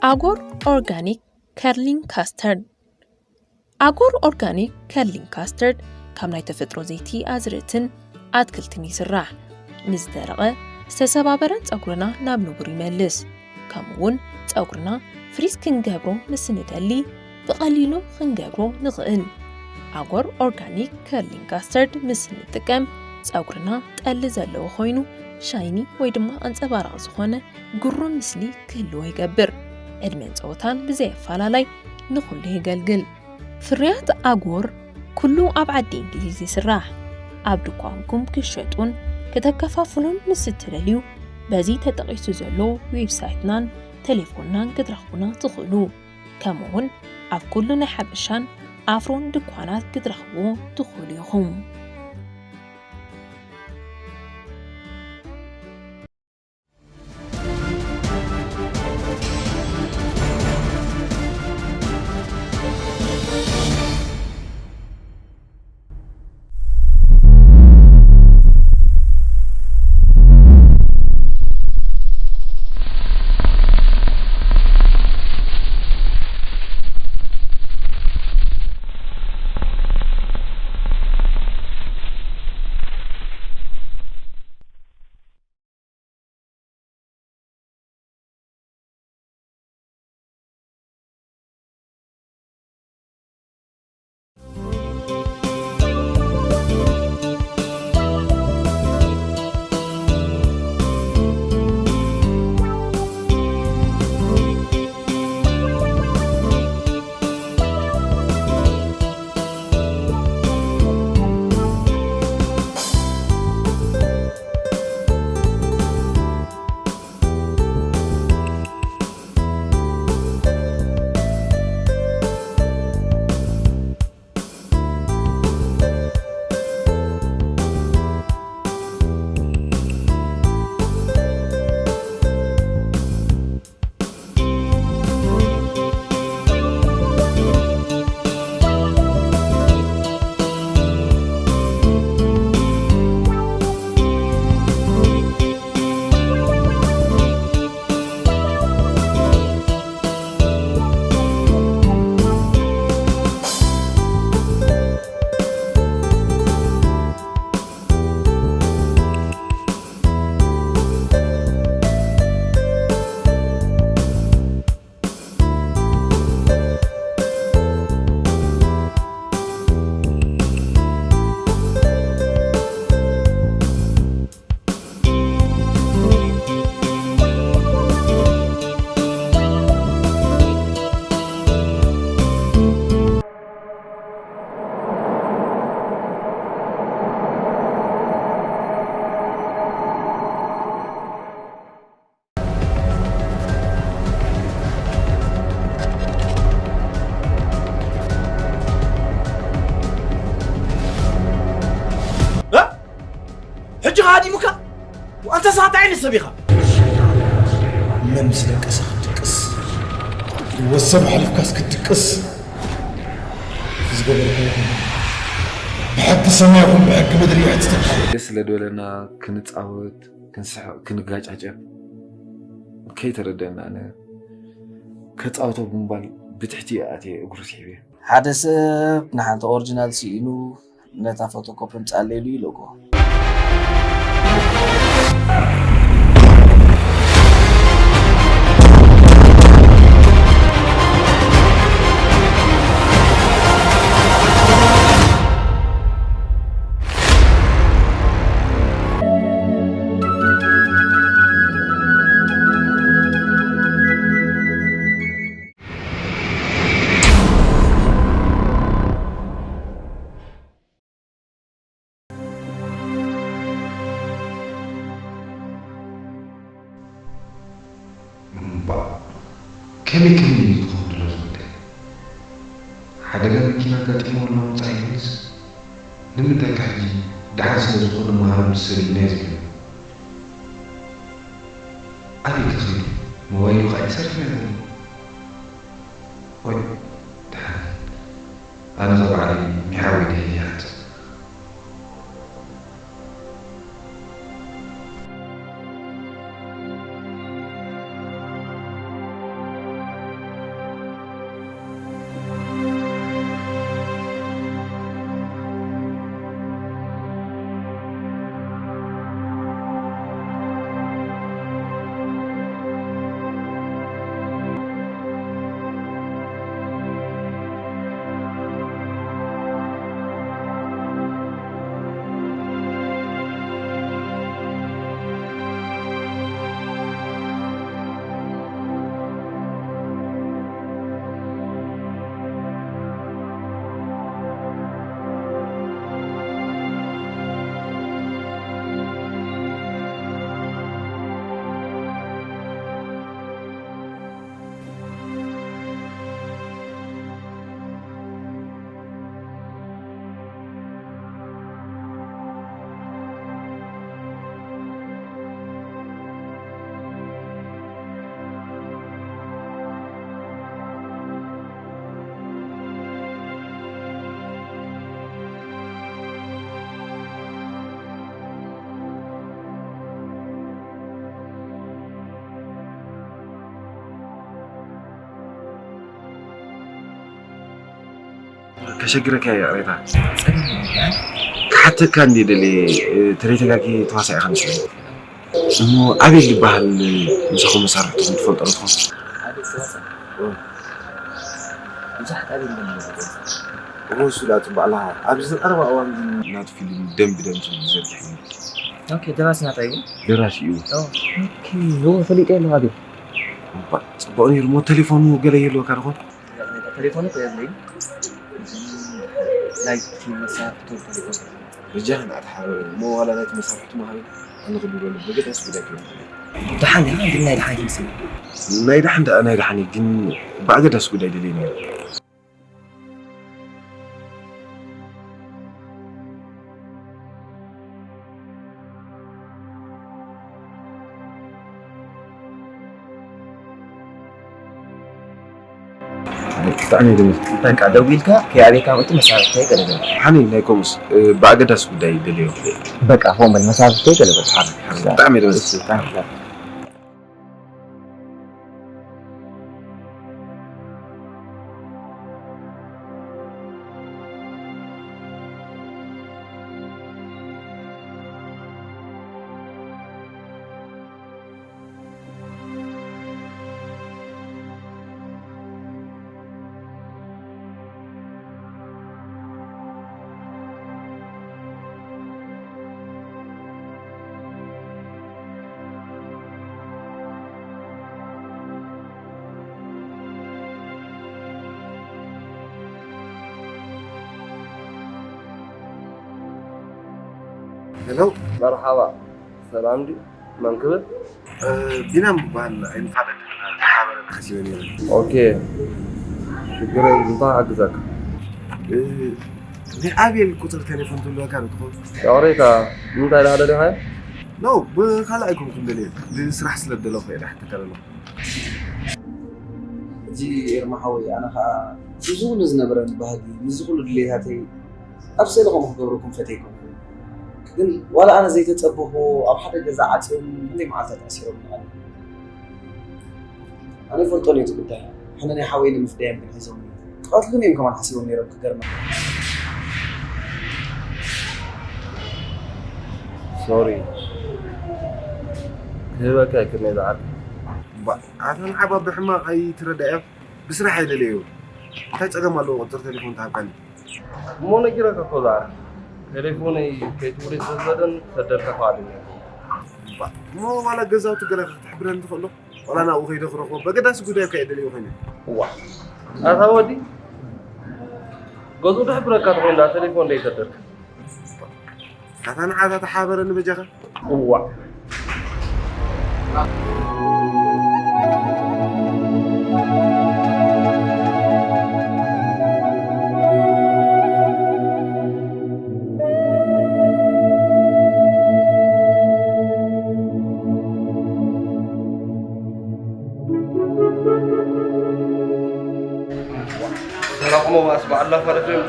ኣጎር ኦርጋኒክ ከርሊንግ ካስተርድ። ኣጎር ኦርጋኒክ ከርሊንግ ካስተርድ ካብ ናይ ተፈጥሮ ዘይቲ ኣዝርእትን ኣትክልትን ይስራሕ። ንዝደረቐ ዝተሰባበረ ጸጉርና ናብ ንቡር ይመልስ። ከምኡ እውን ጸጉርና ፍሪዝ ክንገብሮ ምስ ንደሊ ብቐሊሉ ክንገብሮ ንኽእል። ኣጎር ኦርጋኒክ ከርሊንግ ካስተርድ ምስ ንጥቀም ጸጉርና ጠሊ ዘለዎ ኮይኑ ሻይኒ ወይ ድማ ኣንጸባራቒ ዝኾነ ግሩም ምስሊ ክህልዎ ይገብር። ዕድመን ጾታን ብዘየፈላላይ ንኹሉ የገልግል። ፍርያት ኣጎር ኩሉ ኣብ ዓዲ እንግሊዝ ይስራሕ። ኣብ ድኳንኩም ክሸጡን ከተከፋፍሉን ምስ እትደልዩ በዚ ተጠቒሱ ዘሎ ዌብሳይትናን ቴሌፎንናን ክትረኽቡና ትኽእሉ። ከምኡውን ኣብ ኩሉ ናይ ሓበሻን ኣፍሮን ድኳናት ክትረኽብዎ ትኽእሉ ኢኹም። እ? ሕጂ ከኣ ሃዲሙካ? ኣንታ ሳታ ዓይነት ሰብ ኢኻ። መን ምስ ደቀሰ ክትድቅስ? ወሰብ ሓሊፍካስ ክትድቅስ? ዝገበርካዮ ብሕጊ ሰማይ ይኹን ብሕጊ ምድሪ ይሕትተካ። ደስ ስለ ዝበለና ክንጻወት፣ ክንስሕቕ፣ ክንጋጫጨብ ከይተረደአና ኣነ ከጻውቶ ብምባል ብትሕቲ ኣትየ እግሩ ስሒበ። ሓደ ሰብ ንሓንቲ ኦሪጂናል ስኢኑ ነታ ፎቶኮፒ ኣምጻለይ ኢሉ ይልእኮ። እምባ፣ ከመይ ከመይ እዩ ዝኸውን ዘሎ ዝወደይ? ሓደጋ መኪና ኣጋጢምዎ ኣሎ ምጻእ ይብልስ? ንምንታይ ከ ሕጂ ደሓን ስለ ዝኾነ መሃሩ ዝሰልዩና እዩ ዝብለኒ? ኣበይ ከ ኸይዱ? ሞባይሉ ኸኣ ይሰርሕ ነገር እዩ። ወይ፣ ደሓን። ኣነ ኸ ባዕለይ ሚሓወይ ደይለ ይሓጽብ። ከሸግረካ ይቕሬታ። ጸገም የለን። ክሓተካ እንዴ ደልየ፣ ተደይተጋጊ ተዋሳኢ ኢኻ መስለኒ። እሞ ኣቤል ዝበሃል ምሳኹም መሳርሕትኹም ትፈልጦ ዶ ትኾን? ኣቤል ተዋሳኢ? እዎ። ብዙሓት ኣቤል ደም ይፈልጡ። እዎ፣ እሱ ዳ ጽቡቕ ኣለኻ። ኣብዚ ቀረባ እዋን ግን ናቱ ፊልም ደም ብደም ዝብል ዝዘርግሕ እዩ። ኦኬ፣ ደራሲ ናታይ እዩ? ደራሲ እዩ። ኦ፣ ኦኬ፣ እዎ፣ ፈሊጠ ኣለኹ ኣቤል። እባ፣ ጽቡቕ ነይሩ። እሞ ቴሌፎኑ ገለ ይህልወካ ዶ ኾን? ቴሌፎኑ እኮ የብለይን። ናይቲ መሳርሕቱ ቴሌፎን። በጃኻ ንዓ ተሓባበረኒ። እሞ ዋላ ናይቲ መሳርሕቱ መሃበኒ፣ ኣነ ክድውለሉ በገዳስ ጉዳይ ክብል። ደሓን እያ፣ ግን ናይ ደሓን ይመስል። ናይ ደሓን ደኣ ናይ ደሓን እዩ፣ ግን ብኣገዳሲ ጉዳይ ደልየ ነይሩ። ብጣዕሚ እዩ ደስ። በቃ ደዊልካ ከይኣበየካ ምእንቲ መሳርሕተይ ገለ ገለ። ሓኒ ናይ ኮምስ፣ እ፣ ብኣገዳሲ ጉዳይ ይደልዮ። በቃ ፎን በል መሳርሕተይ ገለ ገለ። ሓኒ፣ ሓኒ፣ ብጣዕሚ እዩ ደስ። እሺ፣ ብጣዕሚ። ሄሎ። መርሓባ፣ ሰላም ድዩ? መን ክብል? እ፣ ቢናም ዝበሃል ኣይንፋለጥን፣ ተሓባበረኒ ሓሲበ ነይረ። ኦኬ፣ ሽግር የብሉን፣ እንታይ ክሕግዘካ? እ፣ ናይ ኣቤል ቁጽሪ ቴሌፎን ትህልወካ ዶ ትኸውን? ይቕሬታ፣ ንምንታይ ደኣ ደሊኻዮ? ኖ፣ ብኻልእ ኣይኮንኩን ደልየ፣ ብስራሕ ስለ ዝደለኹ እየ ደኣ ሕተካ ዘለኹ። እዚ ኤርማ ሓወይ፣ ኣነ ኸኣ ምስዚ ኩሉ ዝነበረኒ ባህጊ፣ ምስዚ ኩሉ ድሌታተይ ኣብ ስእሊ ከምኡ ክገብረኩም ፈትየ ኣይኮንኩን። ግን ዋላ ኣነ ዘይተጸበኽዎ ኣብ ሓደ ገዛ ዓጽዮም ክንደይ መዓልታት ኣሲሮምኒ ኣለዉ። ኣነ ይፈልጦ ነቲ ጉዳይ። ሕነ ናይ ሓወይ ንምፍዳዮም ግን ሒዞምኒ። ክቐትሉኒ እዮም ከማን ሓሲቦም ነይሮም ክገርመካ። ሶሪ። ክህበካ ኣይክእልን እየ ዝዓርከይ። እባ፣ ኣታ ንዓባ ብሕማቕ ኣይትረዳእዮ። ብስራሕ እየ ደልየዮ። እንታይ ጸገም ኣለዎ ቁጽሪ ቴሌፎን ትሃብካኒ? እሞ ነጊረካ እኮ ዝዓርከይ። ቴሌፎነይ ከይትብለይ ስለ ዝበደን ክሰደልካ ክኣልን እየ። እባ፣ እሞ ዋላ ገዛውቲ ገለ ክትሕብረኒ ትኽእሎ? ዋላ ናብኡ ከይደ ክረኽቦ በገዳሲ ጉዳይ እኳ እየ ደልዮ ኮይነ። እዋ፣ ኣታ ወዲ፣ ገዝኡ ድሕብረካ ተኾይኑ ደኣ ቴሌፎን ደይሰደልካ? ኣታ ንዓታ ተሓበረኒ በጃኻ። እዋ። ሰላም፣ እሞ ባስ በዓል ላፋ ኤፍ ኤም።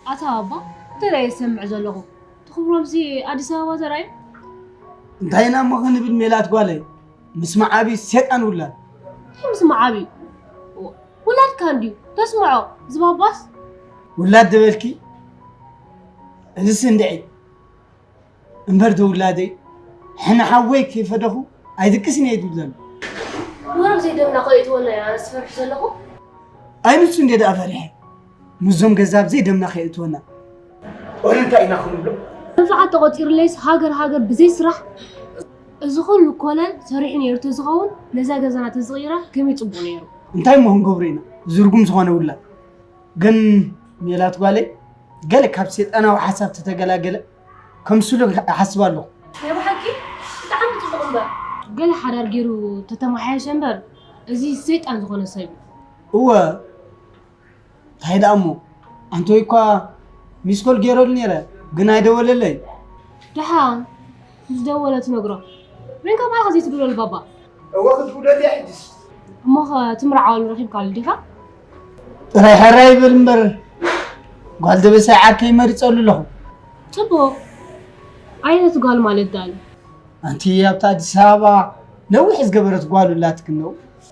ኣታ ኣባ፣ እንታይ ደኣ እየ ዝሰምዕ ዘለኹ? እቲ ክብሮምሲ ኣዲስ ኣበባ ተራእዩ? እንታይ ኢና እሞ ክንብል ሜላት ጓለይ? ምስማዕ ኣብዩ ሰይጣን ውላድ። እንታይ ምስማዕ ኣብዩ? ውላድካ እንድዩ፣ ተስምዖ፣ ዝባባስ። ውላድ ዶ በልኪ? እዝስ እንድዒ። እምበር ዶ ውላደይ፣ ሕነ ሓወይ ከይፈደኹ ኣይድቅስን እየ ዝብል ዘሎ። ወረብ ዘይደምና ከየእትወና እየ ኣነ ዝፈርሕ ዘለኹ። ኣይ ንሱ እንዴ ደኣ ፈሪሐ፣ ምስዞም ገዛብ ዘይደምና ከየእትወና። ኦረ እንታይ ኢና ክንብሎ? መንፍዓት ተቖጺሩለይስ ሃገር ሃገር ብዘይ ስራሕ፣ እዚ ኩሉ ኮለል ሰሪሑ ነይሩ ተዝኸውን፣ ነዛ ገዛና ተዝቕይራ ከመይ ጽቡቕ ነይሩ። እንታይ እሞ ክንገብሮ ኢና? ዝርጉም ዝኾነ ውላድ። ግን ሜላት ጓለይ፣ ገለ ካብ ሰይጣናዊ ሓሳብ ተተገላገለ፣ ከም ስሉብ እሓስብ ኣለኹ። ናይ ብሓቂ ብጣዕሚ ጽቡቕ እምበር። ገለ ሓዳር ገይሩ ተተመሓየሸ እምበር፣ እዚ ሰይጣን ዝኾነ ሰብ እዩ። እወ፣ እንታይ ደኣ እሞ፣ ኣንቶይ እኳ ሚስኮል ገይረሉ ነይረ፣ ግን ኣይደወለለይ። ደሓን ምስ ደወለ ትነግሮ። ሪንካ ባዕልኻ ዘይትድውለሉ ባባ። እወ፣ ክትድውለሉ እያ ሕጅስ። እሞ ኸ ትምርዓወሉ ረኺብካሉ ዲኻ? ጥራይ ሕራይ ይበል እምበር፣ ጓል ደበሳይ ዓርከይ መሪጸሉ ኣለኹ። ጽቡቕ። ዓይነት ጓል ማለት ደኣ ኣንቲ ኣብታ ኣዲስ ኣበባ ነዊሕ ዝገበረት ጓል ኣላትክን ነው?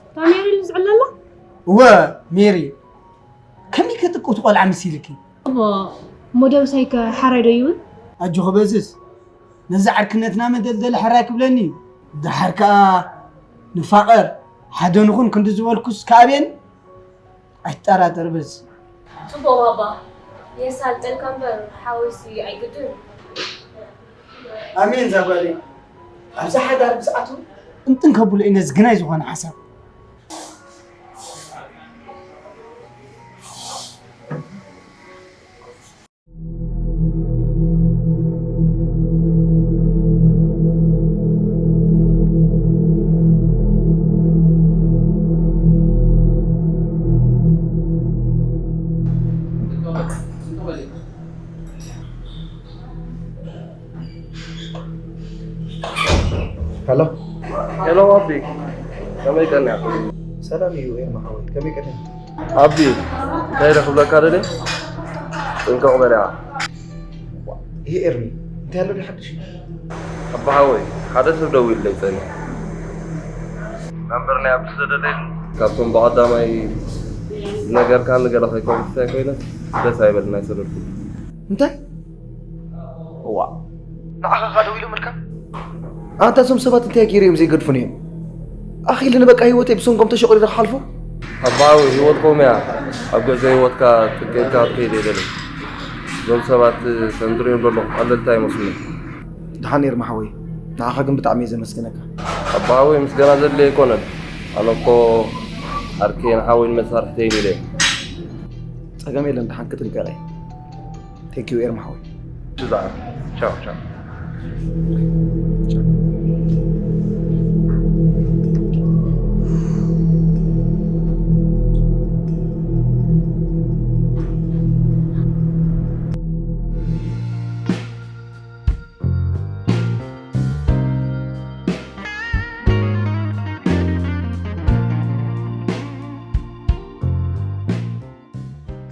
እታ ሜሪ ኢሉ ዝዕለላ? እወ፣ ሜሪ። ከመይ ከጥቅውቲ ቆልዓ መሲልኪ? እሞ፣ እሞ ደብሳይከ ሓራይ ዶ ይብል? ኣጆኺ በዝስ። ነዚ ዓርክነትና መደልደሊ ሕራይ ክብለኒ እዩ። ደሓር ከኣ ንፋቐር፣ ሓደ ንኹን ክንዲ ዝበልኩስ ከኣቤን? ኣይትጠራጠር በዝ። ጽቡቕ ባባ፣ የሳልጠልካ እምበር ሓወይሲ ኣይግድን። ኣሜን ዛጓለይ። ኣብዚ ሓዳር ብዝኣትዉ ጥንጥን ከብሎ እዩ ነዚ ግናይ ዝኾነ ሓሳብ። ሄሎ። ሄሎ ኣቢ፣ ከመይ ቀኒኻ? ሰላም እዩ ኤርማ ሓወይ፣ ከመይ ቀኒኻ? ኣቢ፣ እንታይ ኢለ ክብለካ ደልየ? ጥንቅቕ በል ኢኻ። ይሄ ኤርሚ፣ እንታይ ኣሎ ድሓድሽ? ኣባ ሓወይ፣ ሓደ ሰብ ደዊሉለይ ጸኒሑ። ናምበር ናይ ኣቢ ስደደለይ። ካብቶም ብቐዳማይ ዝነገርካኒ ገለ ከይከውን እንታይ ኮይነ ደስ ኣይበልን ኣይሰደድኩ። እንታይ? እዋ። ንዓኻ ኸኣ ደው ኢሎምልካ? ኣንታ እዞም ሰባት እንታይ ገይረ እዮም ዘይገድፉን እዮም? ኣኺልኒ በቃ ህይወተይ ብሰንጎም ተሸቑሪረ ክሓልፎ? ኣባዊ ህይወትኩም እያ ኣብ ገዛ ህይወትካ ጥንቂቕካ ክትከይድ የደልን። እዞም ሰባት ከም ዝርእዮም ዘለኹ ቀለልቲ ኣይመስሉን። ደሓን ኤርማ ሓወይ፣ ንዓኻ ግን ብጣዕሚ እየ ዘመስግነካ። ኣባዊ ምስጋና ዘድልዮ ኣይኮነን። ኣነ እኮ ዓርከይን ሓወይን መሳርሕተይን ኢለ። ጸገም የለን፣ ደሓን ክጥንቀቕ እየ። Thank you ኤርማ ሓወይ። ብዛዕባ ቻው ቻው።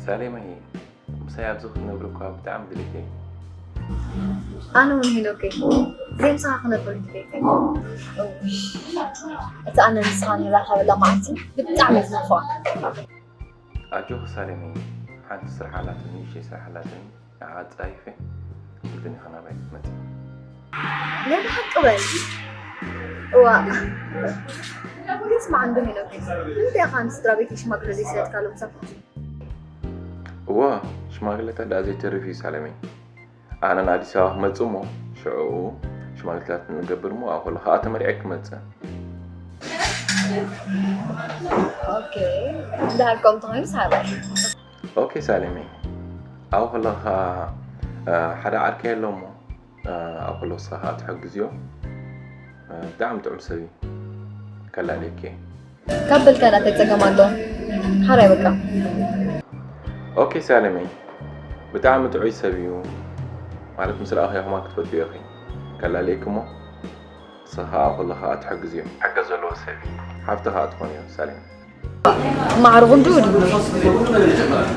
ሳሌማይ፣ ምሳይ ኣብዚ ክትነብሪ እኳ ብጣዕሚ ድሌተይ። ኣነ እውን ሄኖከይ፣ ዘይምሳኻ ክነብር ድሌተይ። እውይ፣ እቲ ኣነ ንስኻ ንራኸበላ መዓልቲ ብጣዕሚ እየ ዝናፍቓ። ኣጆኺ ሳሌመይ፣ ሓንቲ ስራሕ ኣላትኒ፣ ንእሽተይ ስራሕ ኣላትኒ፣ ንዓ ኣጻይፈ፣ ግድን ኢኻ ናባይ ክትመጺ። ናይ ብሓቂ በል። እዋ። ግን ስማዕ እንዶ ሄኖከይ፣ ንምንታይ ኢኻ ንስድራ ቤተይ ሽማግለ ዘይሰደድካሎም ክሳብ ሕጂ? እዋ፣ ሽማግለታት ደኣ ዘይተርፍ እዩ ሳለመይ። ኣነ ንኣዲስ ኣበባ ክመጽእ እሞ፣ ሽዑ ሽማግለታት ንገብር እሞ፣ ኣብኡ ከለኹ ከኣ ተመርዕየ ክመጽእ። ኦኬ፣ እንድሕር ከምኡ እንተኾይኑ ሳባይ። ኦኬ ሳሌመይ፣ ኣብኡ ከለኹ ከኣ፣ እ፣ ሓደ ዓርከይ ኣሎ እሞ፣ እ፣ ኣብኡ ከለኹ ንስኻ ከኣ ትሕግዝዮ፣ እ፣ ብጣዕሚ ጥዑም ሰብ እዩ። ከላልየኪ እየ። ካብ በልካ ደኣ እንታይ ጸገም ኣሎ? ሓራይ በቃ። ኦኬ ሳሌመይ፣ ብጣዕሚ ጥዑይ ሰብ እዩ። ማለት ምስ ረኣኽዮ ከማን ክትፈትውዮ ኢኺ። ከላልየኪ እሞ ንስኺ ከኣ ኩሉ ከኣ ትሕግዝዮ። ሓገዝ ዘለዎ ሰብ እዩ። ሓፍቲ ከኣ ትኾንዮ ሳሌመይ። ማዕረ ክንድኡ ድዩ?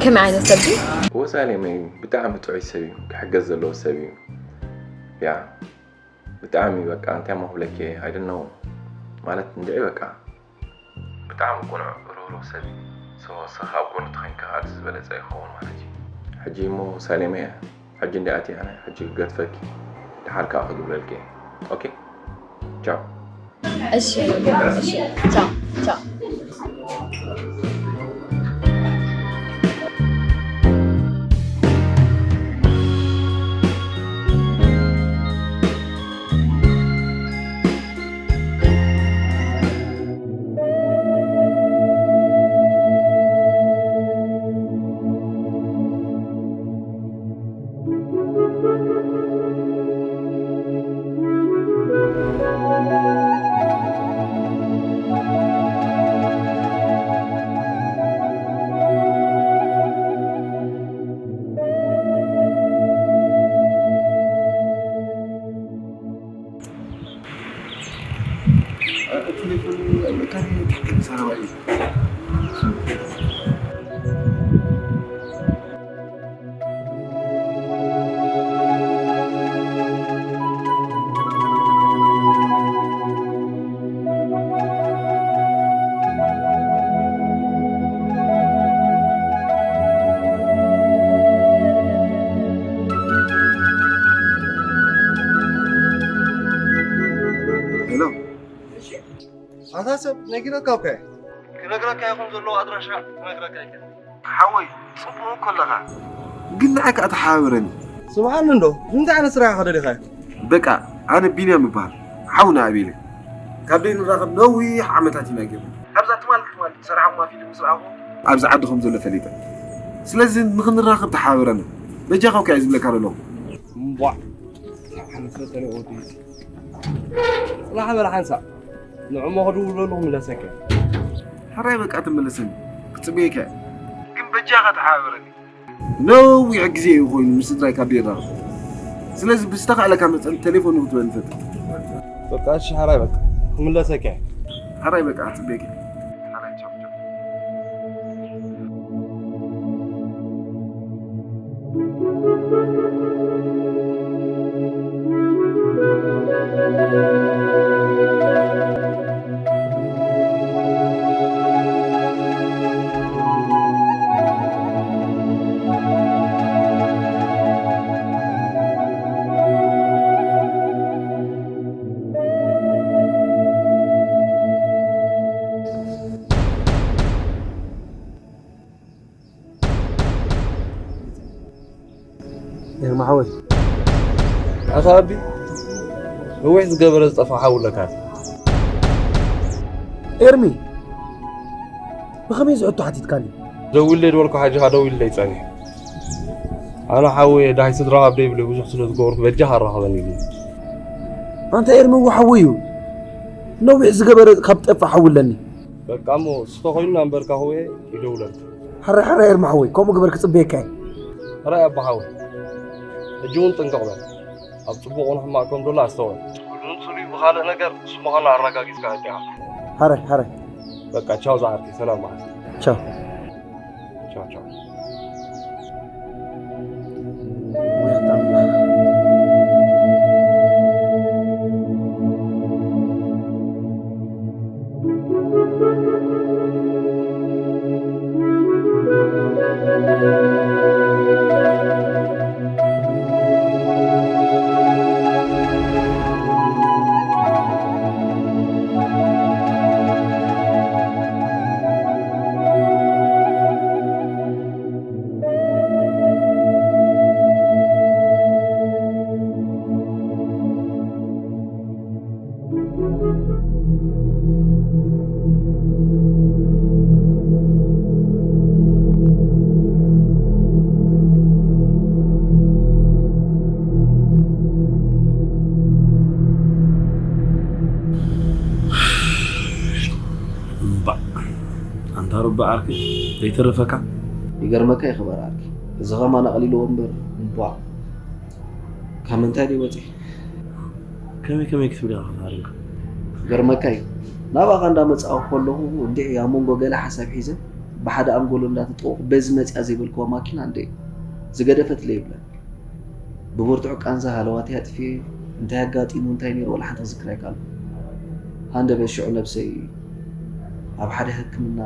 ከመይ ዓይነት ሰብ ድዩ? እወ ሳሌመይ፣ ብጣዕሚ ጥዑይ ሰብ እዩ። ክሕገዝ ዘለዎ ሰብ እዩ። ያ። ብጣዕሚ በቃ እንታይ እሞ ክብለኪ እየ፣ I don't know። ማለት እንድዒ በቃ ብጣዕሚ ቅኑዕ ርህሩህ ሰብ እዩ። So ንስኻ ኣብ ጎኑ ተኾይንካ ከኣ እቲ ዝበለጸ ይኸውን ማለት እዩ። ሕጂ እሞ ሳሌመ እያ። ሕጂ እንድዒ ኣትየ ኣነ፣ ሕጂ ክገድፈኪ፣ ደሓር ከኣ ክድውለልኪ እየ። ኦኬ? ቻው። እሺ፣ እሺ። ቻው፣ ቻው። ነጊረካ እኮ እየ። ክነግረካ ይኹን ዘለዎ ኣድራሻ ክነግረካ ይከ ሓወይ፣ ጽቡቕ እኮ ኣለኻ፣ ግን ንዓይ ከኣ ተሓባበረኒ። ስምዓኒ እንዶ፣ እንታይ ዓይነት ስራሕ ኢኻ ደሊኻዮ? በቃ፣ ኣነ ቢንያም እበሃል። ሓውና ኣቤለ። ካብ ደይ ንራኸብ ነዊሕ ዓመታት ኢና ጌርና። ኣብዛ ትማል ትማል ዝሰራሕኹማ ፊልም ምስ ረኣኹ፣ ኣብዚ ዓዲ ከም ዘሎ ፈሊጠ። ስለዚ ንኽንራኸብ ተሓባበረና። በጃኻ እኮ እየ ዝብለካ ዘለኹ። እምቧዕ። ሓንሳእ ተለኦ ወዲ። ጽናሕ በል ሓንሳእ። ንዕሞ ክድውል በሉ ክምለሰካ። ሕራይ በቃ ትመለሰኒ። ክጽበየካ እየ። ግን በጃኻ ተሓባበረኒ። ነዊሕ ግዜ እዩ ኮይኑ ምስ ስድራይ ካብ ደይራኸብ። ስለዚ ብዝተኻእለካ መጠን ቴሌፎን ክትበኒ ፈትን። በቃ እሺ፣ ሕራይ በቃ ክምለሰካ እየ። ሕራይ በቃ ክጽበየካ እየ። ሕራይ ቻው ቻው። ኤርማ ሓወይ። ኣታ ኣቢ፣ ነዊሕ ዝገበረ ዝጠፍኣ ሓው ኣለካ። ኤርሚ፣ ብኸመይ እዚ ሕቶ ሓቲትካኒ? ደዊለይ ዝበልኩ ሓጂ ደዊለይ ጸኒሑ። ኣነ ሓወይ፣ ዳይ ስድራ ካብ ደይብለይ ብዙሕ ስለ ዝገበርኩ በጃኻ ኣራኸበኒ ኢሉ። ኣንታ ኤርሚ እኮ ሓወይ እዩ። ነዊሕ ዝገበረ ካብ ጠፍኣ ሓው ኣለኒ። በቃ እሞ፣ ስቶ ኮይንና እምበር ካህወ ይደውለልካ። ሕራይ፣ ሕራይ፣ ኤርሚ ሓወይ፣ ከምኡ ግበር፣ ክጽበየካ እየ። ሕራይ ኣባ ሓወይ፣ ሕጂ እውን ጥንቅቕ በል። ኣብ ጽቡቕ ንሕማቕ ከም ዘሎ ኣስተውዕል። ጽሉን ጽሉይ ብኻልእ ነገር ስምኻና ኣረጋጊጽካ ኣዲኻ። ሕራይ፣ ሕራይ። በቃ ቻው ዝዓርከይ፣ ሰላም መዓልቲ። ቻው። ቻው፣ ቻው። እምባእ፣ ኣንታ ርቢ ዓርከይ፣ ዘይተረፈካ? ይገርመካ እዩ ክበር ዓርከይ፣ እዚ ኸማን ኣቕሊልዎ እምበር፣ እምቧእ፣ ካብ ምንታይ ድዩ ወፂኡ? ከመይ ከመይ ክትብል ኢኻ ተሃሪምካ? ክገርመካ እዩ፣ ናባኻ እንዳመፃእኹ ከለኹ እንድዒ ኣብ መንጎ ገለ ሓሳብ ሒዘ ብሓደ ኣንጎሎ እንዳተጠወኹ በዚ መፂኣ ዘይበልክዋ ማኪና እንድዒ ዝገደፈትለይ የብላን። ብብርቱዕ ቃንዛ ሃለዋተይ ኣጥፊኤ እንታይ ኣጋጢሙ እንታይ ነይሩ ዋላ ሓንቲ ክዝክር ኣይከኣልኩን። ሃንደበት ሽዑ ነብሰይ ኣብ ሓደ ሕክምና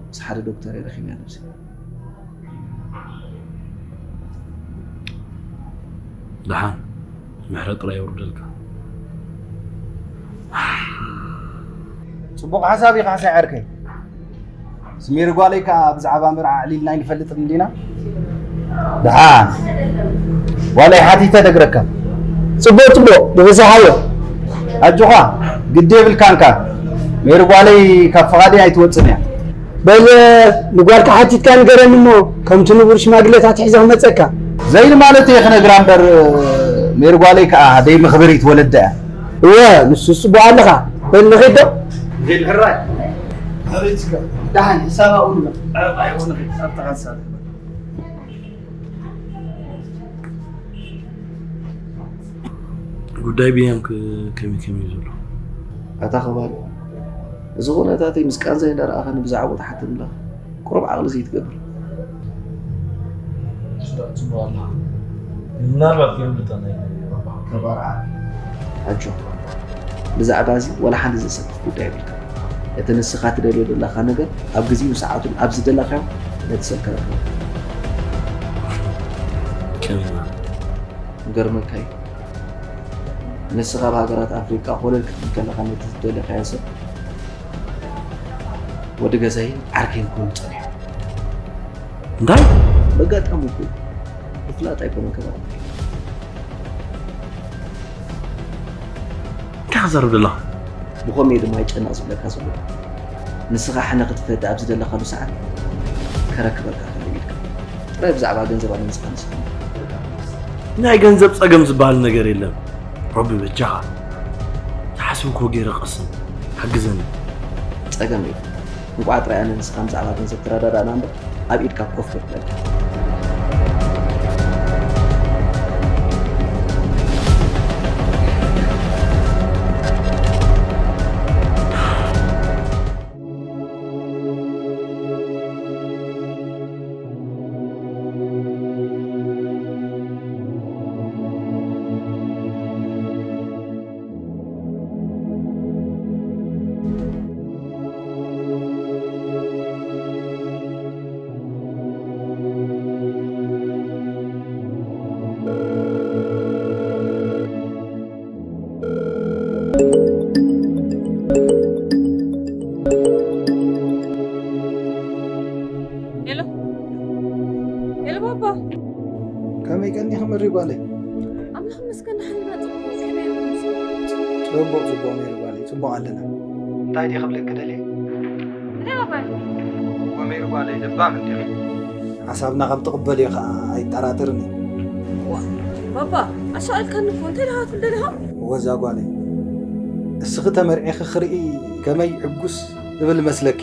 ምስ ሓደ ዶክተር እየ ረኺበያ ነብሰይ። ደሓን ምሕረት ጥራይ የውርደልካ። ጽቡቕ ሓሳብ እዩ ካሕሳይ ዓርከይ። ስሜር ጓለይ ከኣ ብዛዕባ መርዓ ኣዕሊልና ኣይንፈልጥን እንዲና? ደሓን ጓለይ ሓቲተ ነግረካ። ጽቡቕ ጽቡቕ፣ ብብዝሓዮ። ኣጆኻ፣ ግዲ የብልካንካ። ሜሪ ጓለይ ካብ ፍቓደይ ኣይትወጽን እያ። በል ንጓልካ ሓቲትካ ንገረኒ እሞ፣ ከምቲ ንቡር ሽማግለታት ሒዘ ክመጸካ። ዘይን ማለት እየ ክነግራ እምበር፣ ሜሪ ጓለይ ከኣ ደይ መኽበሪት ወለዳ እያ። እወ፣ ንሱስ ጽቡቕ ኣለኻ። በል ንኺድ ዶ? ንኺድ ሕራይ። ኣበይ ትስከር? ደሓን፣ ሕሳብ ኣብኡ ንበል። ኣብ ኣይኹን ንኺድ፣ ኣብታ ሓንሳብ። ጉዳይ ቢንያም ከ ከመይ ከመይ እዩ ዘሎ? ኣታ ኸባቢ፣ እዚ ኩነታተይ ምስ ቃንዛይ እንዳረኣኻኒ ብዛዕባኡ ትሓተኒ ኣለኻ? ቁሩብ ዓቕሊ ዘይትገብር? ስራሕ ጽቡቕ ኣለኻ። ምናልባት ግን ብጠመይ ከባር ዓቢ። ኣጆኻ። ብዛዕባ እዚ ዋላ ሓንቲ ዘሰክፍ ጉዳይ የብልካ። እቲ ንስኻ ትደልዮ ዘለኻ ነገር ኣብ ግዜኡን ሰዓቱን ኣብ ዝደለኻዮ ነቲ ሰብ ከረክበካ። ከመይ ማለት? ክገርመካ እዩ። ንስኻ ኣብ ሃገራት ኣፍሪቃ ኮለል ክትብል ከለኻ ነቲ ዝደለኻዮ ሰብ ወዲ ገዛይን ዓርከይን ክኾኑ ጸኒሑ። እንታይ? በጋጣሚ እኮ ብፍላጥ ኣይኮነን ከባቢ። እንታይ ክዛረብ ዘለኻ? ብኸመይ ድማ ይጨነቕ ዝብለካ ዘሎ? ንስኻ ሕነ ክትፈዲ ኣብ ዝደለኻሉ ሰዓት ከረክበካ ክእል ኢልካ። ጥራይ ብዛዕባ ገንዘብ ኣነ ንስኻ ንስኻ። ናይ ገንዘብ ጸገም ዝበሃል ነገር የለን። ረቢ በጃኻ። ተሓስብኮ ገይረ ቀስን ሓግዘኒ። ጸገም የብሉን። እንቋዕ ጥራይ ኣነ ንስኻን ብዛዕባ ገንዘብ ተረዳዳእና እምበር፣ ኣብ ኢድካ ኮፍ ከብለካ። ሄሎ፣ ሄሎ ባባ። ከመይ ቀኒኺ መሪ ጓለይ? ኣምላኽ ይመስገን፣ ደሓን ኢና። ጽቡቕ፣ ከመይ ኣለኹም? ጽቡቕ፣ ጽቡቕ ሜሪ ጓለይ፣ ጽቡቕ ኣለና። እንታይ ድየ ክብለኪ ደልየ? እንታይ ባባ? እወ ሜሪ ጓለይ፣ ለባም እንዲኺ። ሓሳብና ከም ትቕበልዮ ኸኣ ኣይጠራጠርን እየ። ዋ፣ ባባ፣ ኣሻቒልካኒ እኮ። እንታይ ደኣ ክትብል ደሊኻ? እወ እዛ ጓለይ፣ እስኺ ተመርዒኺ ክርኢ ከመይ ዕጉስ እብል መስለኪ።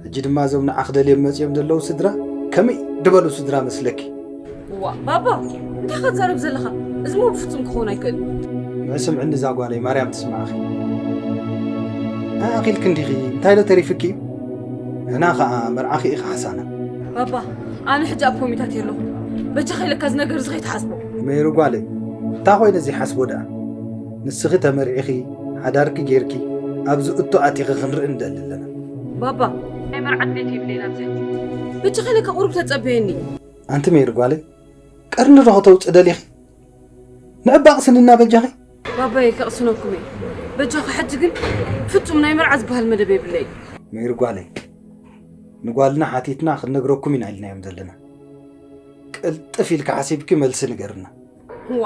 ሕጂ ድማ እዞም ንዓኺ ደልዮም መጺኦም ዘለዉ ስድራ ከመይ ድበሉ ስድራ መስለኪ? እዋ፣ ባባ፣ እንታይ ኢኻ ትዛረብ ዘለኻ? እዚ እሞ ብፍጹም ክኸውን ኣይክእልን። ስምዕኒ እዛ ጓለይ፣ ማርያም ትስምዓኺ። ኣኺልኪ እንዲኺ፣ እንታይ ዶ ተሪፍኪ እዩ? ንሕና ኸኣ መርዓኺ ኢኺ ሓሳና። ባባ፣ ኣነ ሕጂ ኣብ ኮሚታት የለኹ። በጃኻ ኢለካ እዚ ነገር እዚ ከይትሓስቦ። ሜሪ ጓለይ፣ እንታይ ኮይነ ዘይሓስቦ ደኣ? ንስኺ ተመርዒኺ፣ ሓዳርኪ ጌርኪ፣ ኣብዚ እቶ ኣቲኺ ክንርኢ ንደሊ ኣለና። ባባ፣ ናይ መርዓ ድሌት የብለይን ኣብዚ ሕጂ። በጃኻ ኢለካ ቁሩብ ተጸበየኒ። ኣንቲ ሜሪ ጓለይ፣ ቀርኒ ዶ ከተውጽእ ደሊኺ? ንዕባቕ ስንና በጃኺ። ባባየ፣ ከቕስነኩም እየ። በጃኻ ሕጂ ግን ፍጹም ናይ መርዓ ዝበሃል መደብ የብለይን። ሜሪ ጓለይ፣ ንጓልና ሓቲትና ክንነግረኩም ኢና ኢልናዮም ዘለና። ቅልጥፍ ኢልካ ሓሲብኪ መልሲ ንገርና። ዋ።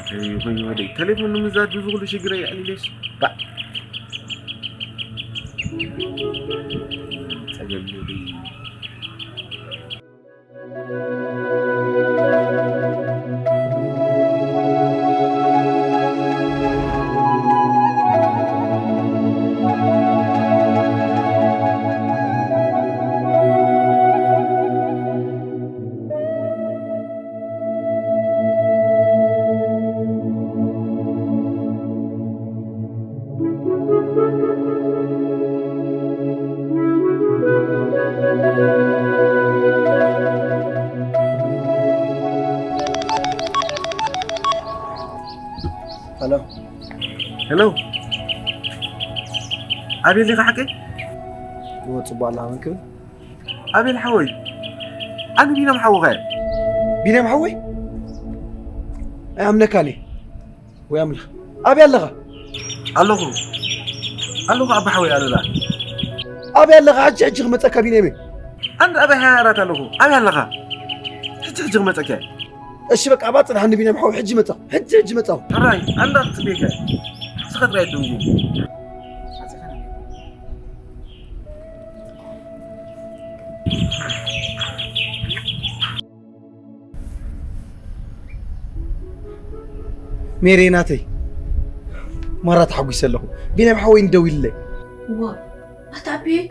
ተይ፣ ይኹን ይወደይ፣ ቴሌፎን ንምዛት እዚ ኩሉ ሽግረይ ኣዕሊለስ። ባእ። ጸገም ይወደይ። ሄሎ። ሄሎ። ኣቤል ዲኻ ሓቀይ? እወ፣ ጽቡቕ ኣለኻ፣ መን ክብል? ኣቤል ሓወይ፣ ኣነ ቢንያም ሓውኻ እየ። ቢንያም ሓወይ? ኣይኣምነካን እየ። ወይ ኣምላኽ፣ ኣበይ ኣለኻ? ኣለኹ፣ ኣለኹ ኣባ ሓወይ ኣሉላ። ኣበይ ኣለኻ? ሕጂ ሕጂ ክመጸካ ቢንያመይ። ኣንድ ኣበይ ሃራት ኣለኹ? ኣበይ ኣለኻ? ሕጂ ሕጂ ክመጸካ እየ። እሺ በቃ፣ ኣባ ጽናሕኒ ቢንያም ሓወይ፣ ሕጂ መጻኹ፣ ሕጂ ሕጂ መጻኹ። ጥራይ ኣንዳ ክትጽበየካ እየ። ንስኻ ጥራይ ደንጉ። ሜሬ ናተይ፣ ማራ ተሓጒሰ ኣለኹ። ቢንያም ሓወይ ደዊሉለይ። ዋ፣ ኣታ ኣቢየይ፣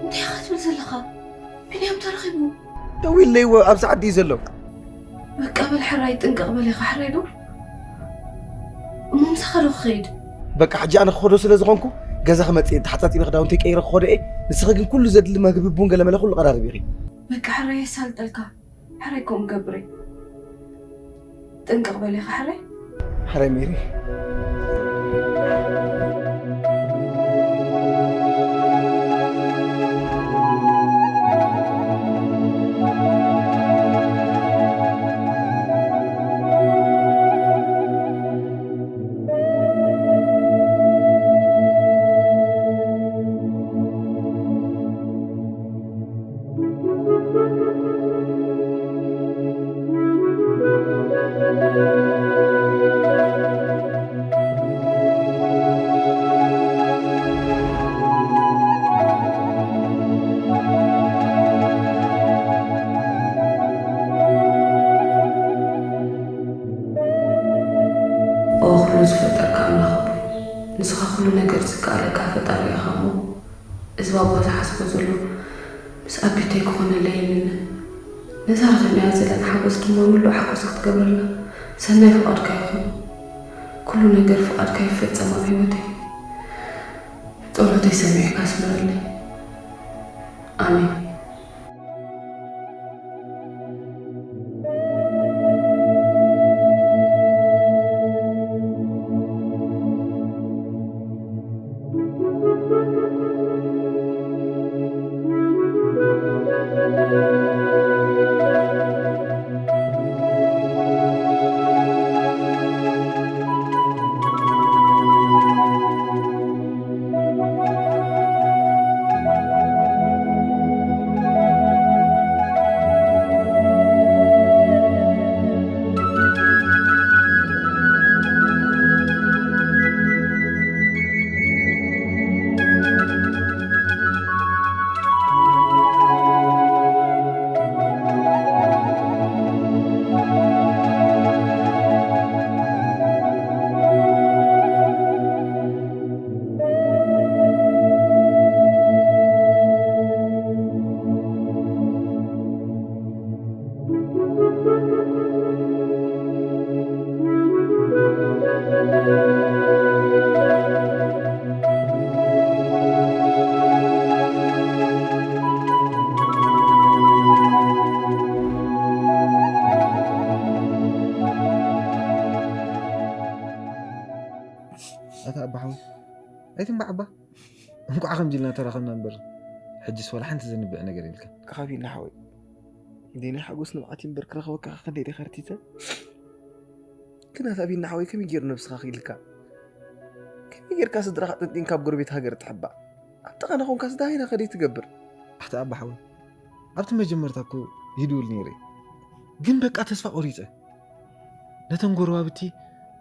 እንታይ ኢኻ ትብል ዘለኻ? ቢንያም ተረኺቡ። ደዊሉለይ፣ እወ፣ ኣብዚ ዓዲ እዩ ዘሎ። በቃ በል ሕራይ፣ ጥንቅቕ በል ኢኻ ሕራይ ዶ? እሞ ምሳኻ ዶ ክኸይድ? በቃ ሕጂ ኣነ ክኸዶ ስለ ዝኾንኩ፣ ገዛ ክመጽእ እየ፣ ተሓጻጺበ ክዳውንተይ ቀይረ ክኸዶ እየ። ንስኺ ግን ኩሉ ዘድሊ መግቢ ቡን ገለመለ ኩሉ ቀራርቢ ኢኺ። በቃ ሕራይ የሳልጠልካ። ሕራይ ከምኡ ገብር እየ። ጥንቅቕ በል ኢኻ ሕራይ። ሕራይ ሜሪ። ኩሉ ነገር ዝከኣለካ ፈጣሪ ኢኻ እሞ፣ እዚ ባባ ዝሓስቦ ዘሎ ምስ ኣቢተይ ክኾነለይ ይምነ። ነዛ ረኺብናያ ዘለና ሓጎስ ድማ ምሉእ ሓጎስ ክትገብረልና ሰናይ ፍቓድካ ይኹን። ኩሉ ነገር ፍቓድካ ይፈጸም ኣብ ህይወተይ። ጸሎተይ ሰሚዕካ ኣስምረለይ። ኣሜን። ኣታ ኣባሓው ኣይትንባዕባ። እንቋዕ ከምዚ ኢልና ተራኸብና እምበር፣ ሕጅስ ዋላ ሓንቲ ዘንብዕ ነገር የልካ። ኣኻቢና ሓወይ፣ ደይናይ ሓጎስ ንብዓት እምበር ክረኽበካ ክንደይ ደኸርቲተ። ግን ኣታ ቢና ሓወይ፣ ከመይ ገይሩ ነብስኻ ክኢልካ? ከመይ ጌርካ ስድራኻ ጠንጢንካ ኣብ ጎረቤት ሃገር ትሕባእ? ኣብ ጥቓና ኮንካስ ደሃይና ከደይ ትገብር? ኣሕተ ኣባ ሓወይ፣ ኣብቲ መጀመርታ እኮ ይድውል ነይረ። ግን በቃ ተስፋ ቆሪጸ። ነተን ጎረባብቲ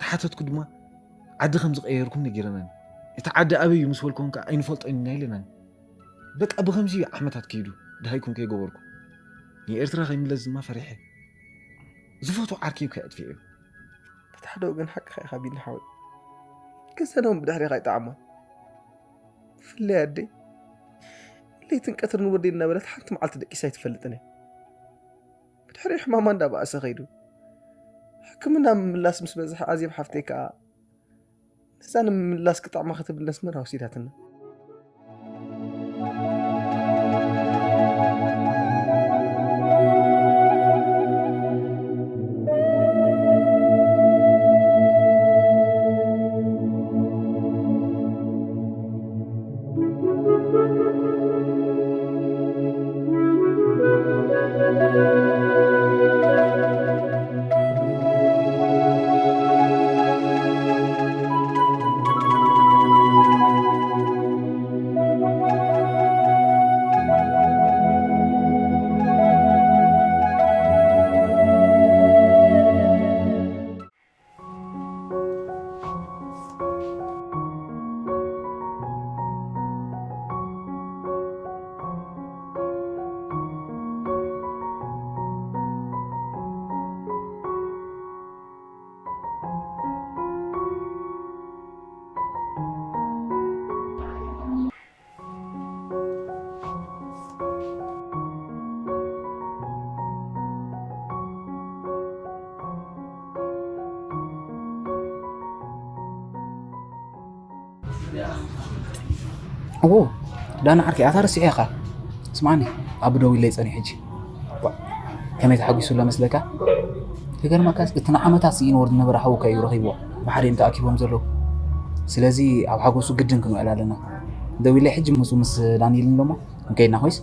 ተሓተትኩ ድማ ዓዲ ከም ዝቐየርኩም ነጊረናኒ። እቲ ዓዲ ኣበይ እዩ ምስ በልክዎም ከኣ ኣይንፈልጦን ኢና ኢለናኒ። በቃ ብኸምዚ እዩ ዓመታት ከይዱ፣ ደሃይኩም ከይገበርኩ። ንኤርትራ ከይምለስ ድማ ፈሪሐ። ዝፈትዎ ዓርከይ ከየጥፍኤ እዩ። በቲ ሓደ ወገን ሓቅኻ ኢኻ ቢኒ ሓወይ። ግን ሰላም ብድሕሪኻ ኣይጠዓማን። ብፍላይ ኣደይ ለይትን ቀትርን ወደይ እናበለት ሓንቲ መዓልቲ ደቂሳ ኣይትፈልጥን እያ። ብድሕሪኡ ሕማማ እንዳበኣሰ ከይዱ። ሕክምና ምምላስ ምስ በዝሐ ኣዜብ ሓፍተይ ከኣ ነዛ ንምምላስ ክጠዕማ ክትብል ነስመራ ወሲዳትና። እዎ፣ ዳና ዓርከይ፣ ኣታ ረሲዐ ኢኻ። ስምዓኒ፣ ኣቡ ደዊለይ ጸኒሑ ሕጂ። ዋ፣ ከመይ ተሓጒሱ ኣሎ መስለካ? ክገርመካስ፣ እቲ ንዓመታት ስኢንዎ ዝነበረ ሓውካ እዩ ረኺብዎ። ብሓደ እዮም ተኣኪቦም ዘለዉ። ስለዚ ኣብ ሓጎሱ ግድን ክንውዕል ኣለና። ደዊለይ ሕጂ ምጹ ምስ ዳንኤል ንብሎሞ፣ ንከይድና ኮይስ?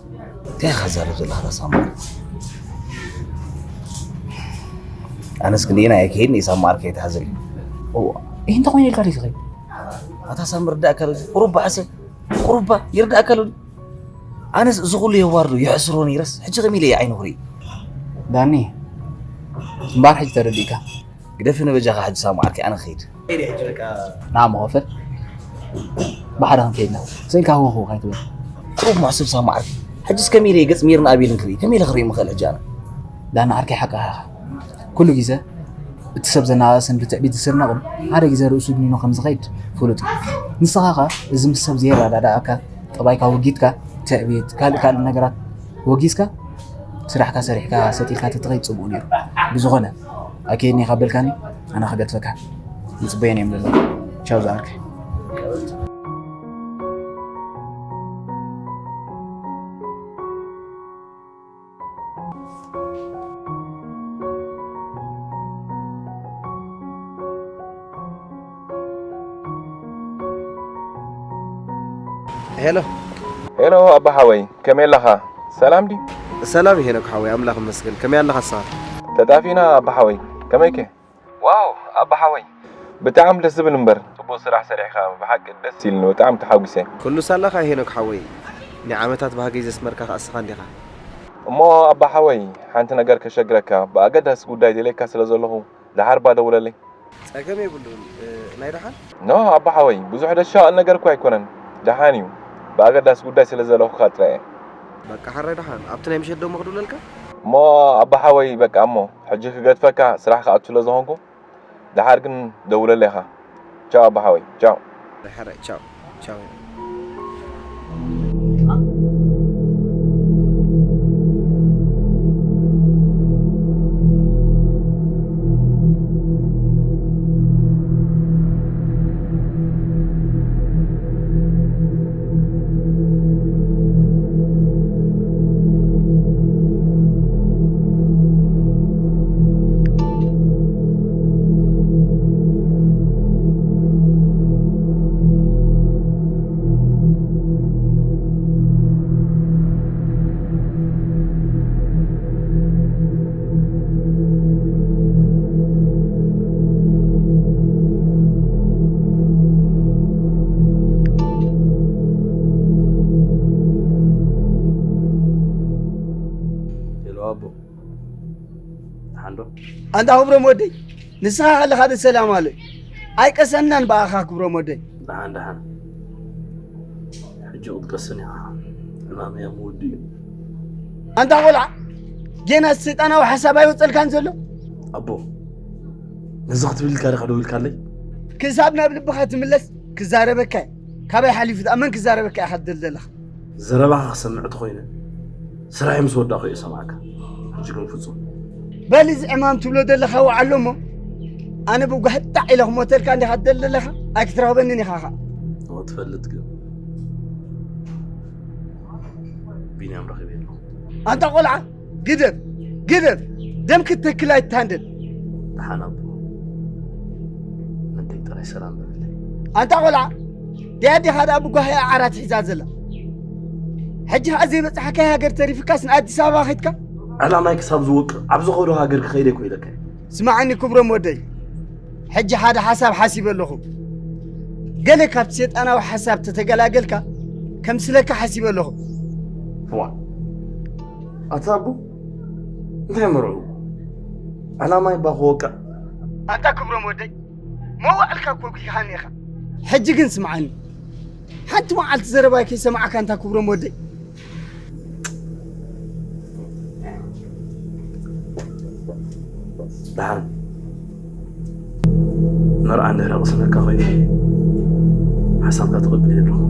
እንታይ ኢኻ ትዛረብ ዘለኻ ሳማ? ኣነስ ክንደየናይ ኣይከይድን እየ ሳማ ዓርከይ፣ ኣይትሓዘለይ። እዋ፣ ይህ እንታይ ኮይኑ ኢልካ ደይ ትኸይድ? ኣታ ሳሚ ርዳእካ ኣሎ። ቁሩባ ዓሰብ፣ ቁሩባ ይርዳእካ ኣሎ። ኣነስ እዚ ኩሉ የዋርዶ የሕስሮ ነይረስ፣ ሕጂ ከመይ ኢለ እየ ዓይኑ ክርኢ? ዳኒ፣ እምበኣር ሕጂ ተረዲእካ። ግደፍኒ በጃኻ ሕጂ ሳሙ ዓርከይ፣ ኣነ ክኸይድ። ና መኸፈል፣ ብሓደ ክንከይድና። ስእልካ ህውኽው ካይትብል። ቁሩብ መሕሱብ ሳሙ ዓርከይ። ሕጂስ ከመይ ኢለ እየ ገጽ ሜርን ኣቤልን ክርኢ? ከመይ ኢለ ክርኢ ምኽእል ሕጂ ኣነ? ዳኒ ዓርከይ ሓቅኻ ኢኻ። ኩሉ ግዜ እቲ ሰብ ዘነኣእስን ብትዕቢት ዝስነቕን ሓደ ግዜ ርእሱ ድኒኑ ከም ዝኸይድ ፍሉጥ እዩ። ንስኻ ኸኣ እዚ ምስ ሰብ ዘየረዳድኣካ ጠባይካ ወጊድካ ትዕቢት፣ ካልእ ካልእ ነገራት ወጊዝካ ስራሕካ ሰሪሕካ ሰቲልካ ተትኸይድ ጽቡቕ ነይሩ። ብዝኾነ ኣኬድኒ ካብ በልካኒ ኣነ ክገድፈካ ይጽበየን እዮም ዘለዉ። ቻው ዝዓርከይ። ሄሎ ሄሎ ኣባ ሓወይ ከመይ ኣለኻ? ሰላም ድዩ? ሰላም ሄኖክ ሓወይ ኣምላኽ ይመስገን ከመይ ኣለኻ ንስኻ? ተጣፊእና ኣባ ሓወይ ከመይከ? ዋው ኣባ ሓወይ ብጣዕሚ ደስ ዝብል እምበር ጽቡቕ ስራሕ ሰሪሕኻ ብሓቂ ደስ ኢልኒ ብጣዕሚ ተሓጒሰ። ኩሉ ሳላኻ ሄኖክ ሓወይ ናይ ዓመታት ባህገይ ዘስመርካ ከኣ እስኻ እንዲኻ። እሞ ኣባ ሓወይ ሓንቲ ነገር ከሸግረካ ብኣገዳሲ ጉዳይ ደልየካ ስለ ዘለኹ ደሓር እባ ደውለለይ። ጸገም የብሉን ናይ ደሓን። ኖ ኣባ ሓወይ ብዙሕ ደሻቕል ነገር እኮ ኣይኮነን ደሓን እዩ ብኣገዳሲ ጉዳይ ስለ ዘለኹካ ጥራይ እየ። በቃ ሕራይ ደሓን ኣብቲ ናይ ምሸት ደሞ ክድውለልካ። እሞ ኣባ ሓወይ በቃ እሞ ሕጂ ክገድፈካ ስራሕ ክኣቱ ስለ ዝኾንኩ ደሓር ግን ደውለለይ ኢኻ። ቻው ኣባ ሓወይ ቻው። ሕራይ ቻው። ቻው። ሄሎ ኣቦ፣ ደሓን ዶ? ኣንታ ክብሮም ወደይ፣ ንስኻ ከለኻ ዶ ሰላም ኣሎ? ኣይቀሰናን ብኣኻ ክብሮም ወደይ። ደሓን ደሓን። ሕጂ ክትቀስን ኢኻ። ዕማመይ ኣብ ምውድኡ እዩ። ኣንታ ቆልዓ፣ ጌና ሰይጣናዊ ሓሳብ ኣይወጸልካን ዘሎ? ኣቦ፣ ነዚ ክትብል ኢልካ ዲኻ ደው ኢልካለይ? ክሳብ ናብ ልብኻ ትምለስ ክዛረበካ እየ። ካባይ ሓሊፉ ደኣ መን ክዛረበካ ኢኻ ትደሊ ዘለኻ? ዘረባኻ ክሰምዕ ተኾይነ ስራሐይ ምስ ወዳእኹ እየ ዝሰምዓካ። ሕጂ ግን ፍጹም። በል እዚ ዕማም ትብሎ ዘለኻ ውዓሎ እሞ ኣነ ብጓህጣዕ ኢለ ክሞተልካ እንዲኻ ትደሊ ዘለኻ ኣይክትረኽበንን ኢኻ ኸኣ። እወ ትፈልጥ ግን ቢንያም ረኺበ ኣለኹ። ኣንታ ቆልዓ ግደፍ ግደፍ ደም ክትተክል ኣይትታንደል። ደሓን ኣቦ ነደይ ጥራይ ሰላም በለለይ። ኣንታ ቆልዓ ደይ ኣዴኻ ደኣ ብጓሂኣ ዓራት ሒዛ ዘላ። ሕጂ ኸኣ ዘይበጻሕካያ ሃገር ተሪፍካስ ንኣዲስ ኣበባ ኸይድካ? ዕላማይ ክሳብ ዝወቅዕ ኣብ ዝኸዶ ሃገር ክኸይድ እየ እኮ ኢለካ እየ። ስምዓኒ ክብሮም ወደይ፣ ሕጂ ሓደ ሓሳብ ሓሲበ ኣለኹ። ገለ ካብቲ ሰይጣናዊ ሓሳብ ተተገላገልካ ከምስለካ ሓሲበ ኣለኹ። ዋእ ኣታ ኣቦ እንታይ መርዑ ዕላማይ እባ ክወቅዕ። ኣንታ ክብሮም ወደይ መዋዕልካ እኮ ጒሂኻኒ ኢኻ። ሕጂ ግን ስምዓኒ ሓንቲ መዓልቲ ዘረባይ ከይሰማዕካ ኣንታ ክብሮም ወደይ። ደሓን መርዓ እንድሕር ኣቕስነካ ኮይኑ ሓሳብካ ተቐቢለ ኣለኹ።